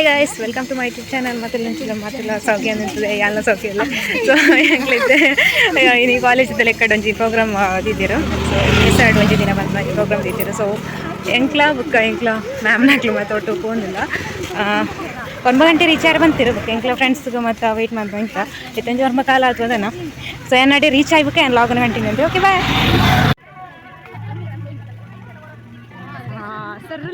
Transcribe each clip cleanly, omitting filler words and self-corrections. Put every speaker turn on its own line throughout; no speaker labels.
Hi guys, welcome to my YouTube channel. ಮತ್ತೆ ಮಾತೆಲ್ಲ ಸೌಖ್ಯ ನಿಂತದೆ ಯಾಲ ಸೌಖ್ಯ ಇಲ್ಲ. ಸೊ ಎಂಕ್ಲೈತೆ ಇನಿ ಕಾಲೇಜ್ ಲೆಕ್ಕಡ್ ಒಂಜಿ ಪ್ರೋಗ್ರಾಮ್ ದಿದ್ದೀರು. ಸೊ ಸೈಡ್ ಒಂಜಿ ದಿನ ಬಂದ ಈ ಪ್ರೋಗ್ರಾಮ್ ದಿದ್ದೀರು. ಸೊ ಎಂಕ್ಲಾ ಬುಕ್ಕ ಎಂಕ್ಲಾ ಮ್ಯಾಮ್ನಾಕ್ಲು ಮತ್ತು ಒಟ್ಟು ಪೋಂದಿಲ್ಲ. 9 ಗಂಟೆ ರೀಚ್ ಆರ್ ಬಂತಿರು. ಬುಕ್ಕ ಎಂಕ್ಲ ಫ್ರೆಂಡ್ಸ್ಗೆ ಮತ್ತು ವೆಯ್ಟ್ ಮಾಡ್ಬ ಇಂತ ಇತ್ತಂಜಿ ಒರ್ಮ ಕಾಲ ಆತದನ. ಸೊ ಏನಾಡಿ ರೀಚ್ ಆಗ್ಬೇಕು ಏನು ಲಾಗನ್ ಕಂಟಿನ್ಯೂ ಅಂತ. Okay, bye. ಹಾಂ ಸರ್.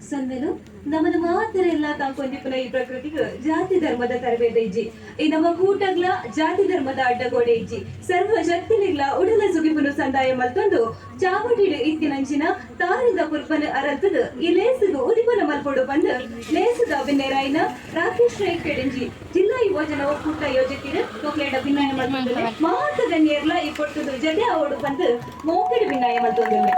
ಸೊಲ್ಮೆಲು. ನಮ್ಮನ ಮಾತರೆಲ್ಲ ತಾಂಕೊಂದಿಪ್ಪುನ ಈ ಪ್ರಕೃತಿಗೆ ಜಾತಿ ಧರ್ಮದ ತರಬೇದ ಇಜ್ಜಿ. ಈ ನಮ್ಮ ಕೂಟಗ್ಲ ಜಾತಿ ಧರ್ಮದ ಅಡ್ಡಗೋಡೆ ಇಜ್ಜಿ. ಸರ್ವ ಶಕ್ತಿಲಿಗ್ಲ ಉಡಲ ಸುಗಿಪುನು ಸಂದಾಯ ಮಲ್ತೊಂದು ಚಾವಟಿಡು ಇತ್ತಿನಂಚಿನ ತಾರಿದ ಪುರ್ಪನ ಅರಲ್ತದ ಈ ಲೇಸುಗು ಉದಿಪನ ಮಲ್ಪೊಡು ಬಂದು ಲೇಸುದ ಅಭಿನಯರಾಯಿನ ರಾಕೇಶ್ ರೈ ಕೆಡಿಂಜಿ, ಜಿಲ್ಲಾ ಯುವಜನ ಒಕ್ಕೂಟ ಯೋಜಕಿರು ತೊಕ್ಲೇಡ ಭಿನ್ನಾಯ ಮಲ್ತೊಂದು. ಮಾತ ಗಣ್ಯರ್ಲ ಈ ಪೊಟ್ಟುದು ಜಡೆ ಅವಡು ಬಂದು ಮೋಕೆಡು ಭಿನ್ನಾಯ ಮಲ್ತೊಂದಿಲ್ಲ.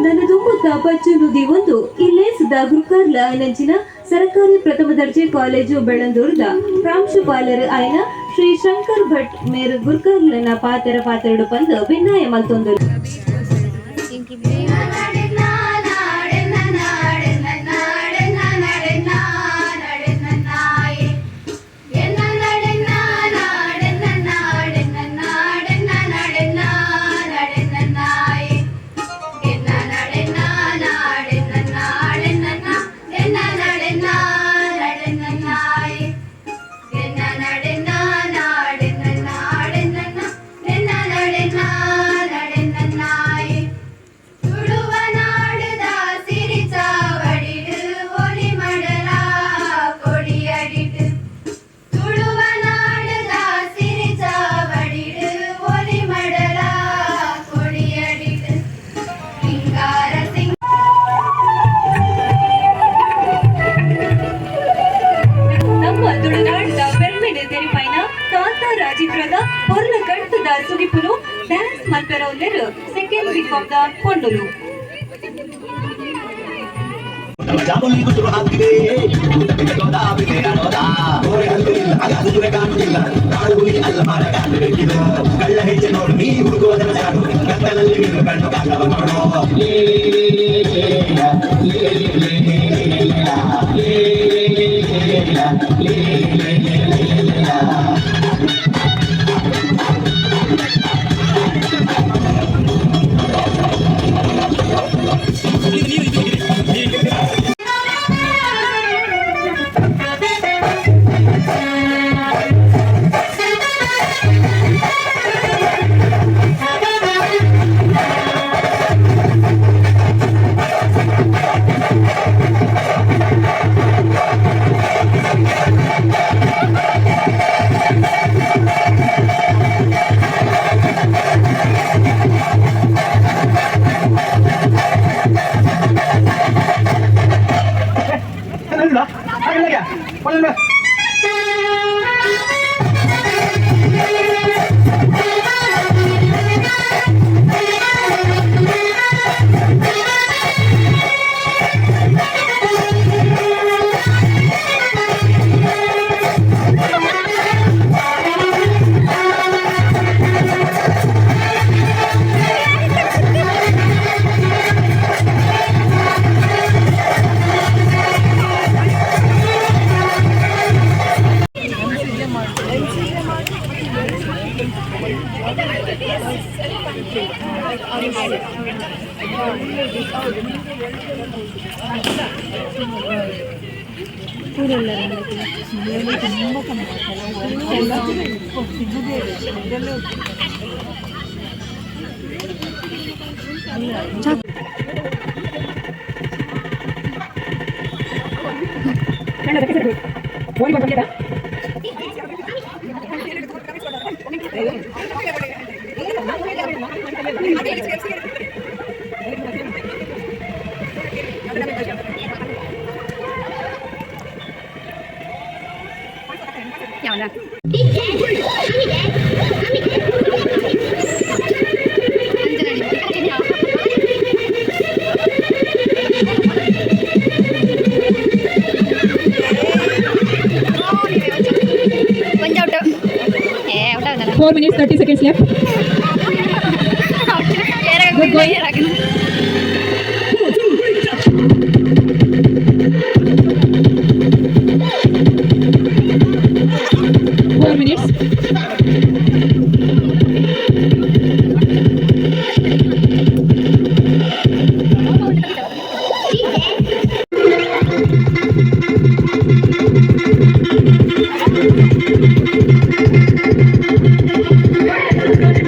ನನ್ನ ದುಂಬುತ್ತ ಪಚ್ಚುನುದಿ ಒಂದು ಇಲ್ಲೇಸದ ಗುರುಕಾರ್ಲ ನಂಚಿನ ಸರ್ಕಾರಿ ಪ್ರಥಮ ದರ್ಜೆ ಕಾಲೇಜು ಬೆಳಂದೂರದ ಪ್ರಾಂಶುಪಾಲರು ಆಯ್ನ ಶ್ರೀ ಶಂಕರ್ ಭಟ್ ಮೇರು ಗುರ್ಕಾರ್ಲನ ಪಾತೆರ ಪಾತೆರಡು ಪಂದು ಭಿನ್ನಾಯ ಮಲ್ತೊಂದು. ನಮ್ಮ ತುಳುನಾಡಿನ ಪೆರ್ಮೆಡ್ ತೆರಿಪಾಯಿನ ಕಾಂತಾರ ಚಿತ್ರದ ಪೊರ್ಲ ಕಟ್ಟದ ಸುಗಿಪುನು ಡ್ಯಾನ್ಸ್ ಮಲ್ಪೆರವುಲೆರ್ ಸೆಕೆಂಡ್ ಬಿಕಾಮ್ the ಪೊಣ್ಣುಲು.
ಜಾಮೂಲಿ ಗುಸುರು ಹಾಕಿದೆ ಕುದುರೆ ಕಾಣುತ್ತಿಲ್ಲ, ಕಾಡು ಹುಲಿ ಅಲ್ಲ ಮಾರ ಕಾಣಬೇಕಿದು. ಕಳ್ಳ ಹೆಜ್ಜೆ ನೋಡು, ನೀ ಹುಡುಕುವ ಜಾಡು, ಕತ್ತಲಲ್ಲಿ ಬಿದ್ದು ಕಣ್ಣು ಕಾಣವ ನೋಡು. ಲೇ ಲೇ ಲೇ ಲೇ ಲೇ ಲೇ ಲೇ ಲೇ ಲೇ ಲೇ ಲೇ ಲೇ ಲೇ.
4 minutes 30 seconds left. Good going. 4 minutes.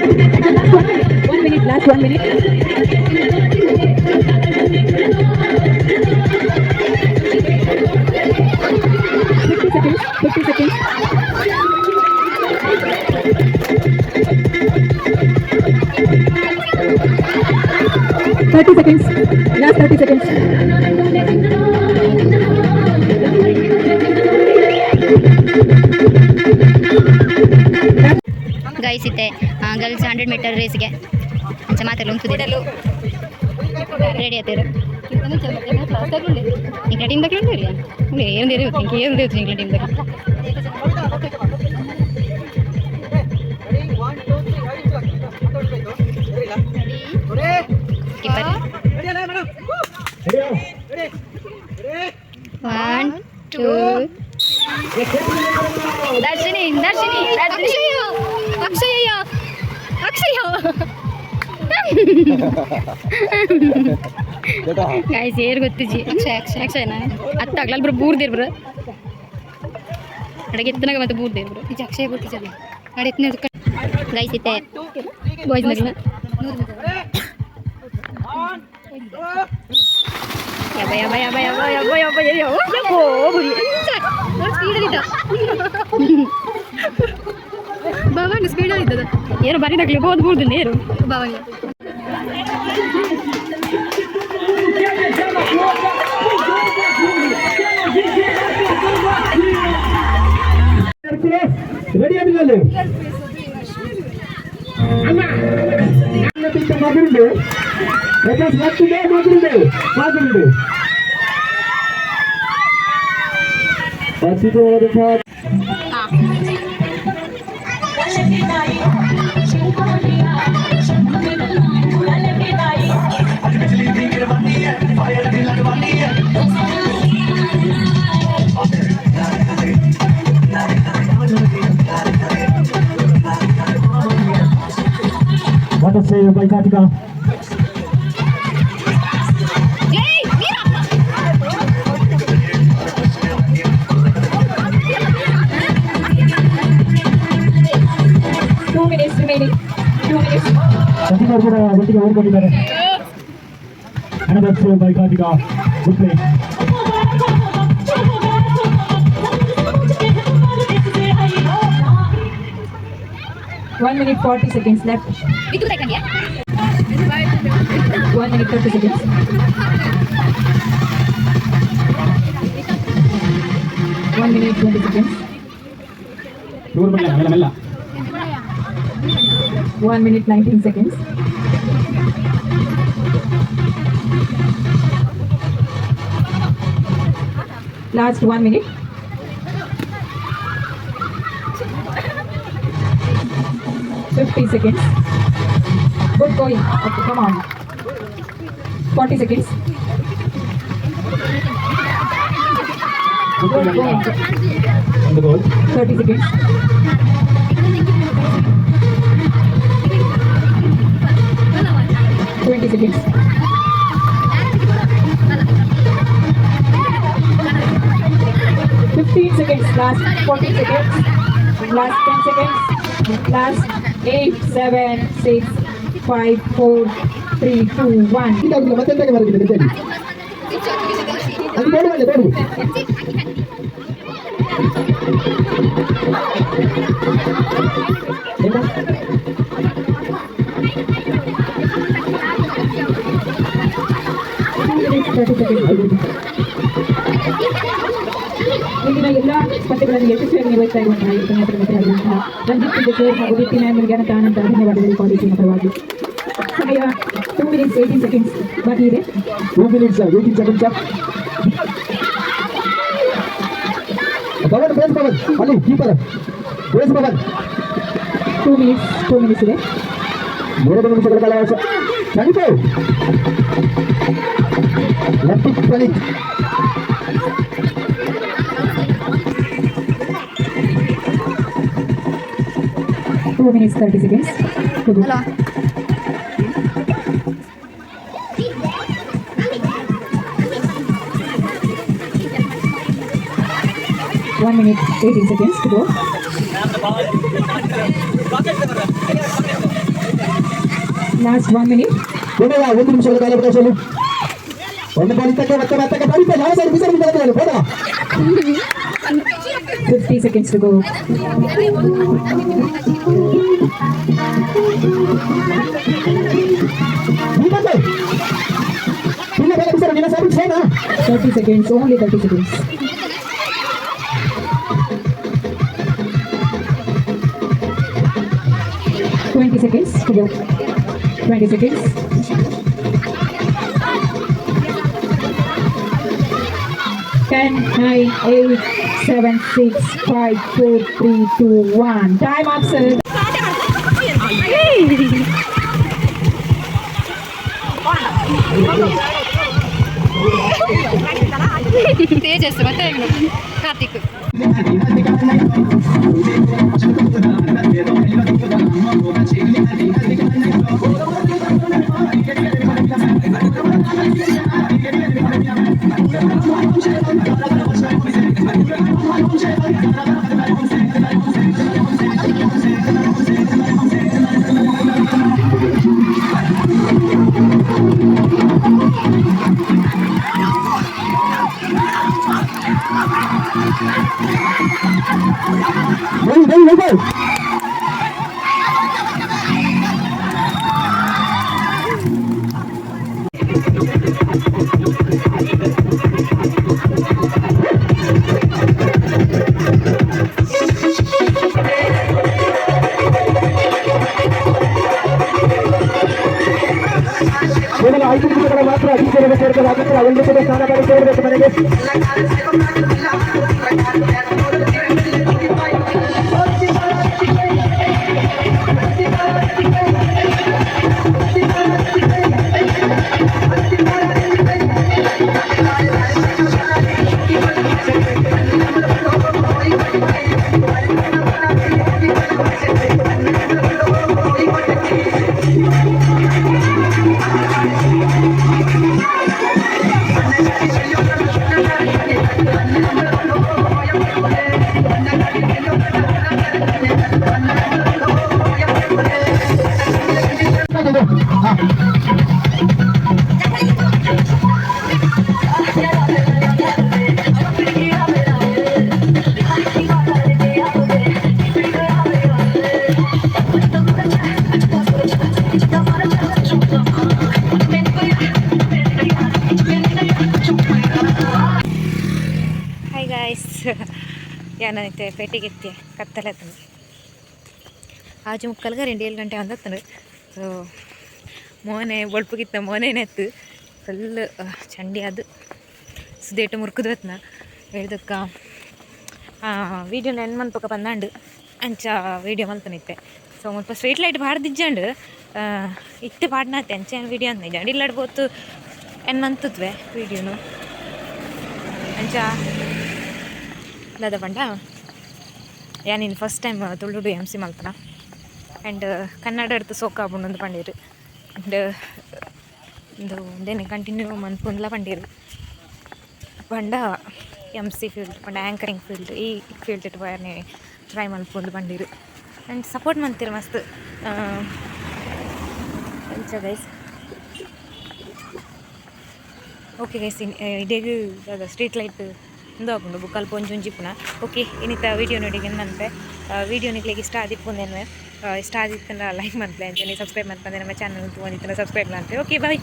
1 minute, last 1 minute. 50 seconds, 50 seconds. 30 seconds, last 30 seconds.
Guys ಇತ್ತೆ ಗರ್ಲ್ಸ್ 100 ಮೀಟರ್ ರೇಸ್ಗೆ ಅಂಚ ಮಾತೆಲ್ಲ ಉಂತುದಿರು ರೆಡಿ ಆತೀರು ಇಂಕ್ಲ ಟೀಮ್ ದಕ್ಕೆ ಉಂಟು ಇಲ್ಲ ಏನು ದೇರು ಇಂಕ ಏನು Devu ಇಂಕ್ಲ team ದಕ್ಕೆ. Skipper 1 2 Darshini Darshini Akshaya Akshaya Akshaya. Guys ಏರ್ ಗೊತ್ತಿಜಿ ಅಕ್ಷಯ ಅಕ್ಷಯ ಅಕ್ಷಯನ ಅತ್ತ ಆಗ್ಲಲ್ ಬ್ರೋ ಬೂರ್ದಿರ್ ಬ್ರೋ ಅಡಗೆ ಎತ್ತನಾಗ ಮತ್ತೆ ಬೂರ್ದಿರ್ ಬ್ರೋ ಇಜಿ ಅಕ್ಷಯ ಗೊತ್ತಿಜಲ್ಲ ಅಡೆ ಎತ್ತನ. ಗೈಸ್ ಇತ್ತೆ ಬಾಯ್ಸ್ ನಗಲ ಯಬ್ಬ ಯಬ್ಬ ಯಬ್ಬ ಯಬ್ಬ ಯಬ್ಬ ಯಬ್ಬ ಯಬ್ಬ ಯಬ್ಬೋ ಬುರಿ ಸ್ಪೀಡಲ್ಲಿದ್ದ ಭವಾನಿ ಸ್ಪೀಡಲ್ಲಿದ್ದದ ಏನು ಬರೀ ನಗಲಿ ಬೋದು ಬೂರ್ದು ನೇರು ಭವಾನಿ.
ರೆಡಿ ಆದ್ಮೇಲೆ ಮಗುಂಡು ಮಗುಂಡು ಮಗುಂಡು ಅತ್ಯುತ್ತಮವಾದಂತಹ What a save by Kartika.
2 minutes remaining. 2 minutes.
Sasikumar ಕೂಡ ಒಟ್ಟಿಗೆ ಓಡ್ಕೊಂಡಿದ್ದಾರೆ. Another save by Kartika. Good play.
1 minute 40 seconds left. 1 minute 30 seconds. 1 minute 20 seconds.
ದೂರ ಬರಲ್ಲ ಮೆಲ್ಲ ಮೆಲ್ಲ.
1 minute 19 seconds. Last 1 minute. 50 seconds. Good going. Okay, come on. 40 seconds. Good going.
ಒಂದು goal.
30 seconds. 20 seconds. Last 40 seconds. Last 10 seconds. Last 8, 7, 6, 5, 4, 3, 2, 1.
ಮತ್ತೆ ಬರಲಿದೆ ಅದು ಬೇಡ ಬೇಡ.
2 minutes 30 seconds. ಇಂದಿನ ಎಲ್ಲ ಸ್ಪರ್ಧೆಗಳನ್ನು ಯಶಸ್ವಿಯಾಗಿ ನಿರ್ವಹಿಸ್ತಾ ಇರುವಂತಹ ಉಪನ್ಯಾಸಕರ ಮಿತ್ರರಾಗಿರುವಂತಹ ರಂಜಿತ್ ಸರ್ ಹಾಗೂ ದೀಪ್ತಿ ಮ್ಯಾಮ್ ಅವರಿಗೆ ಅನಂತ ಅನಂತ ಧನ್ಯವಾದಗಳು ಕಾಲೇಜಿನ ಪರವಾಗಿ. ಸಮಯ 2 minutes 18 seconds ಬಾಕಿ ಇದೆ.
2 minutes 18 seconds. Pavan base Pavan ಅಲ್ಲಿ ಕೀಪರ್ ಬೇಸ್ ಪವನ್.
2 minutes 2 minutes ಇದೆ.
2 ನಿಮಿಷಗಳ ಕಾಲ ಅವಕಾಶ. Thank you left Praneeth.
2 minutes 30 seconds.
ಅಲ್ವಾ?
1 minute 18 seconds to go. Last 1 minute.
ಕೊನೆಯ 1 ನಿಮಿಷಗಳ ಕಾಲ ಅವಕಾಶ. ಒಂದು ಬಾಲ್ ಇತ್ತಕ್ಕೆ ಮತ್ತೆ ಮತ್ತೆ ಪ್ರಣೀತ್ ಯಾವ ಸೈಡ್ ಬಿಸರ್ ಬಿದ್ದಾರೆ ಬೇಡ.
50 seconds to go.
ನೀ ಬಂದೆ ಇಲ್ಲ ಬೇಡ ಬಿಸರ್ ನಿನ್ನ ಸರ್ವಿಸ್ ಏನಾ.
30 seconds, only 30 seconds. 20 seconds to go. 20 seconds. 10, 9, 8, 7, 6, 5, 4, 3, 2, 1. Time up, sir.
Tejas ಮತ್ತೆ ಕಾರ್ತಿಕ್.
Ready, ready, ready. ಕೇವಲ 5 ನಿಮಿಷಗಳ ಮಾತ್ರ ಟೀಚರ್ ಸೇರ್ಬೇಕಾಗಿತ್ತು. ಎಲ್ಲರೂ ಕೂಡ ಸ್ನಾನ ಮಾಡಿ ಸೇರಬೇಕು ಮನೆಗೆ.
ಹಾಯ್ ಗಾಯ್ಸ್, ಯಾನೈತೆ ಪೇಟೆಗೆ ಕತ್ತಲತ್ತಂದು ಆಜು ಮುಕ್ಕಲ್ಗ 2 7 ಗಂಟೆ ಅಂದತ್ತನು. ಸೊ ಮೋನೆ ಬೊಳ್ಪುಗಿತ್ತ ಮೋನೆನೆತ್ತು ಫುಲ್ ಚಂಡಿ ಅದು ಸುದೇಟು ಮುರ್ಕುದು ಬತ್ನ ಹೇಳ್ದಕ್ಕ ವೀಡಿಯೋನ ಎನ್ ಮನ್ಪಕ ಬಂದಾಂಡು ಅಂಚ ವೀಡಿಯೋ ಮಲ್ತನಿತ್ತೆ. ಸೊ ಮುಲ್ಪ ಸ್ಟ್ರೀಟ್ ಲೈಟ್ ಬಾಡ್ದಿಜ್ಜಂಡು ಇತ್ತೆ ಪಾಡ್ನಾತೆ ಅಂಚ ಏನು ವೀಡಿಯೋ ಅಂತ ಇಜ್ಜಂಡು ಇಲ್ಲಾಡ್ ಪೋತು ಎನ್ ಮಂತುತ್ವೆ ವೀಡಿಯೋನು ಅಂಚ ದಾದ ಪಂಡ ಯಾನಿನ್ ಫಸ್ಟ್ ಟೈಮ್ ತುಳುಡು ಎಮ್ ಸಿ ಮಲ್ತನ ಆ್ಯಂಡ್ ಕನ್ನಡ ಎಡ್ತು ಸೋಕ ಆಪುಂಡು ಪಂಡೀರು ಆ್ಯಂಡ್ ಇಂದು ಉಂದೇನೆ ಕಂಟಿನ್ಯೂ ಮನ್ಪುಂದ್ಲ ಪಂಡೀರು ಪಂಡ. ಎಮ್ ಸಿ ಫೀಲ್ಡ್ ಪಂಡ ಆ್ಯಂಕರಿಂಗ್ ಫೀಲ್ಡ್, ಈ ಫೀಲ್ಡ್ ಇಟ್ಟು ಪೋಯರ್ನೆ ಟ್ರೈ ಮಲ್ಪೊಂದು ಬಂದಿರು ಆ್ಯಂಡ್ ಸಪೋರ್ಟ್ ಮಂತಿರು ಮಸ್ತ್. ಅಂಚ ಗೈಸ್. ಓಕೆ ಗೈಸ್, ಇಡೆಗ್ ಸ್ಟ್ರೀಟ್ ಲೈಟ್ ಉಂದು ಆಪುಂಡು. ಬೊಕ್ಕ ಅಲ್ಪ ಒಂಜಿ ಒಂಜಿ ಪುನ. ಓಕೆ, ಇನ್ನಿತ ವೀಡಿಯೋ ನೋಡಿ ಎಂದಂತೆ ವೀಡಿಯೋ ನಿಕ್ಲೆಗ್ ಇಷ್ಟ ಆದಿಪ್ಪುಂದೇನು. ಇಷ್ಟ ಆದಿತ್ತಂಡ ಲೈಕ್ ಮಲ್ಪಲೆ, ಅಂಚನೆ ಸಬ್ಸ್ಕ್ರೈಬ್ ಮಲ್ಪಂದೆ ನಮ್ಮ ಚಾನಲ್ ತೂವೊಂದಿತ್ತಂಡ ಸಬ್ಸ್ಕ್ರೈಬ್ ಮಲ್ಪಲೆ. Okay, bye.